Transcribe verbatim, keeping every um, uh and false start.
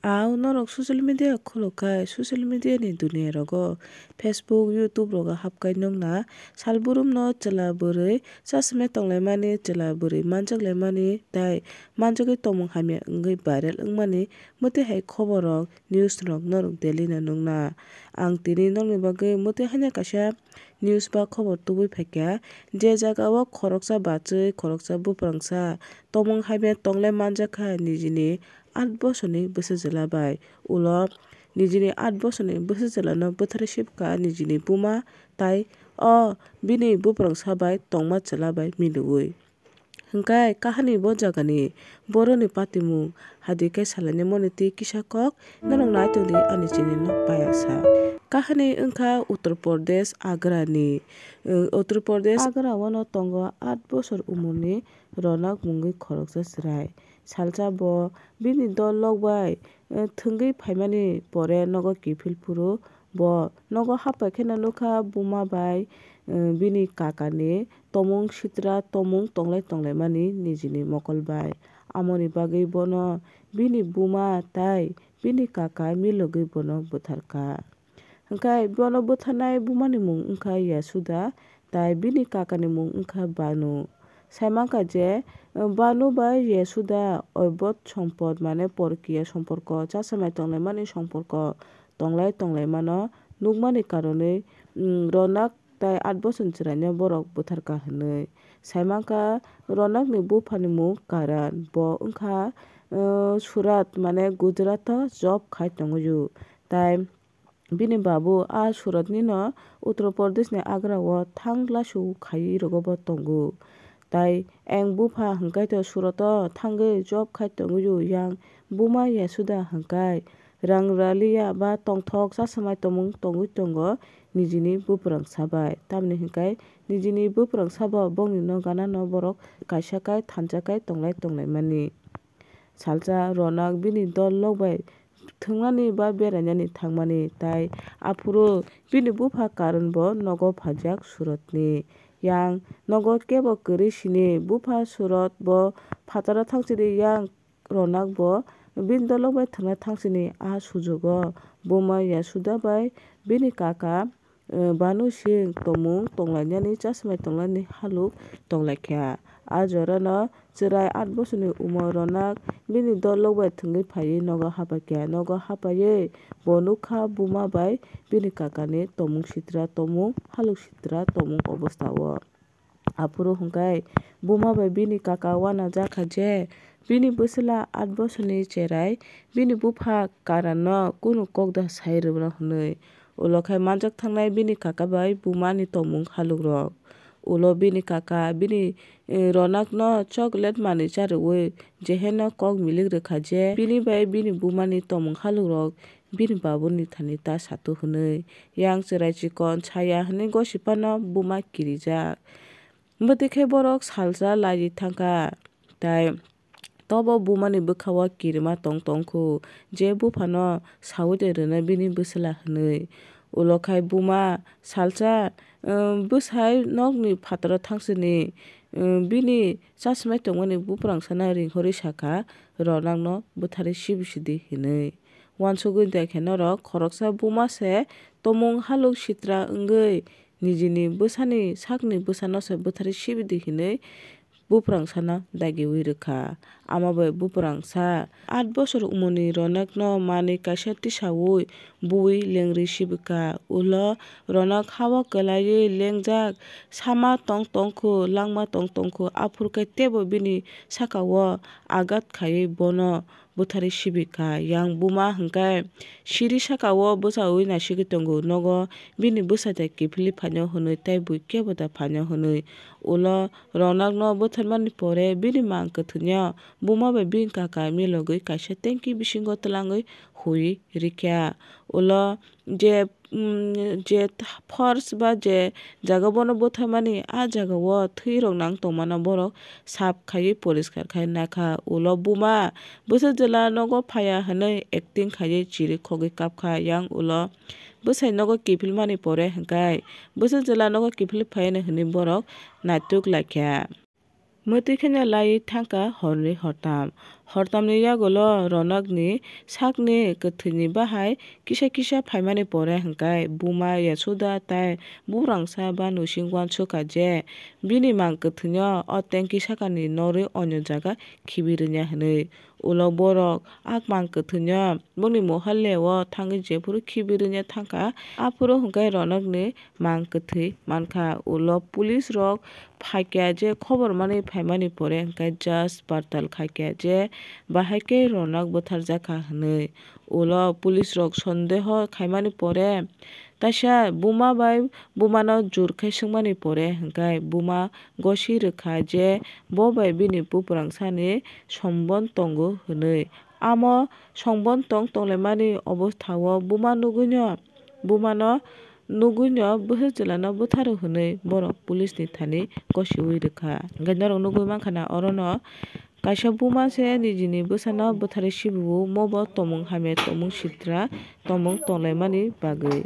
Au norok social media khuluk khai, social media ni duniya rogo, Facebook, YouTube rogo hapkai nukna, sal burumno chwla bwrwi chasmai tonglaimani, chwla bwrwi manjaklaimani tei manjagwi tongmung hamya wngwi viral wngmani mwtwi hai khobor rok, news rok norok daily no nukna. Ang tini nokni bagwi mwtwi hanya kaisa news ba khobor tubui phaikha, je jaga o khoroksa bachwi khoroksa buprangsa tongmung hamya tonglai manjakha nijini aat bosorni bwsajwla bai. Ulo nijini aat bosorni bwsajwlano bwtharwi sibkha nijini buma tai o bini buprangsa bai tongma chwla bai milwi. Hwnkhe kahani bo jagani boroni patimung hadi khe salainai moni twi kisa kok norok nai tongdi ani channel no payasa. Kahani wngkha Uttar Pradesh Agra ni. Uttar Pradesh Agra o no tongo aat bosor umorni Ronak mungwi khoroksa chwrai. Salsa bo bini dol lok bai, eh, thwngwi phaimani pore nogo kiphil phuru bo nogo hapha kheno nukha buma bai, eh, bini kakani tomung sitra tomung tonglai tonglaimani nijini mokol bai. Amoni bagwi bono bini buma tai bini kaka milogwi bono bwtharkha. Hwnkhe bono bwtharnai bumani mung wngkha Yasuda, tai bini kakani mung wngkha Banu. Saimankha je, Banu bai Yasuda oibot sompot, mane porokiya somporko, chasamai tonglaimani somporko tonglai tonglaimano nukmani karonwi, mm, Ronak tai aat bosor chwraino borok bwtharkha hwnwi. Saimankha Ronakni buphani mung Karan, bo wngkha, uh, Surat, mane Gujarat-o job khai tongwi o. Tai bini babu a Suratni no Uttar Pradeshni Agra o thang lasu khaiwi rogo bo tongo. Tai eng bupha hwnkhe to Surat o thangwi job khai tongwi o, yang buma Yasuda hwnkhe rang raliya ba tongthok chasamai tongmung tongwi tongo nijini buprangsa bai. Tamni hwnkhe nijini buprangsa bo bongni no gana no borok kaisa kai thansa kai tonglai tonglaimani. Salsa Ronak bini dol lok bai thwngnani ba berainani thangmani, tai aphuru bini bupha Karan bo nogo phaijak Suratni. Yang nogo kebo kwrwi sini, bupha Surat bo phataro thangsini, yang Ronak bo bini dol lok bai thwngna thangsini. A sujugo buma Yasuda bai bini kaka eh, Banu Singh tongmung tonglainani, chasamai tonglainani haluk tonglaikha. A jorano chwrai aat bosorni umor Ronak bini dol lok bai thwngwi phaiwi nogo hapaikha. Nogo hapaiwi bo nukha buma bai bini kakani tongmung sitra tongmung, haluk sitra tongmung obostha o. Aphuru hwnkhe buma bai bini kaka uanajakha je bini bwswla aat bosorni cherai bini bupha Karanno kunu kokda sai rwna hwnwi. Ulo khai manjak thangnai bini kaka bai bumani tongmung halukrok. Ulo bini kaka bini, eh, Ronakno chocolate manwi charwui jeheno kok milik rwkha je bini bai bini bumani tongmung halukrok bini babuni thani ta satu hwnwi. Yang chwrai chikon saya hwnwi gosipano buma kirijak. Bwtwi khe borok salsa laiwi thangkha, tai tobo bumani bwkha-o kirima tong tongkhu, je buphano saui de rwna bini bwswla hwnwi. Ulo khai buma salsa, um, bwsai nokni phataro thangsini, um, bini chasmai tongmani buprangsano ringhorwi sakha, "Ronakno bwtharwi sibi sidi," hinwi. Uansugwi dekhe norok khoroksa buma se tomung haluk sitra wngwi nijini bwsani sakni bwsano se bwtharwi sibidi hinwi buprangsano dagiwi rwkha. Ama bai buprangsa aat bosor umorni Ronakno manwi kaisa tisaui bui lengri sibikha. Ulo Ronak ha-o kwlaiwi lengjak sama tong tongkhu, langma tong tongkhu, aphuru khe teibo bini saka-o agat khaiwi bono bwtharwi sibikha. Yang buma hwnkhe siri saka-o bwchaui naisigwi tongo, nogo bini bwsa de kiphilwi phaino hwnwi tei bui kebo da phaino hwnwi. Ulo Ronakno bwtharmani pore bini mang kwthwino buma bai bini kaka milogwi kaisa tanki bisingo twlangwi hui rikha. Ulo je, mm, je force ba je jaga bono bwtharmani, a jaga o thwi rok nang tongmano borok sap khaiwi poriskar khai nakha. Ulo buma bwsa jwla nogo phaiya hwnwi acting khaiwi chiri khogwi kapkha. Yang ulo bwsai nogo kiphilmani pore hwnkhe bwsa jwla nogo kiphilwi phaiya hwnwi borok naituk laikha. Mwtwi kheno laiwi thangkha hornwi hortam. Hortamni yagulo Ronakni sakni kwthwini bahai kisa kisa phaimani pore hwnkhe buma Yasuda tei bubrangsa Banu sing uansukha je bini mang kwthwino o tengki sakani norwi onyo jaga khibi rwnya hwnwi. Ulo borok a mang kwthwino bongni mohalleo thangwi jephuru khibi rwnya thangkha, aphuru hwnkhe Ronakni mang kwthwi mankha. Ulo police rok phaikya je khobor manwi phaimani pore hwnkhe judge partal khaikya je bahai khe Ronak bwtharjakha hwnwi. Ulo police rok sondeho khaimani pore kaisa buma bai bumano jur khe swngmani pore hwnkhe buma gosi rwkha je bo bai bini buprangsani sombon tongo hwnwi. Amo sombon tong tonglaimani obosthao buma nugwino, bumano nugwino bwswk chwlano bwtharo hwnwi borok police ni thani gosiwi rwkha. Hwnkhe norok nugwi mankha na orono kaisa buma se nijini bwsano bwtharwi sibu, mobo tongmung hamya, tongmung sitra, tongmung tonglaimani bagwi.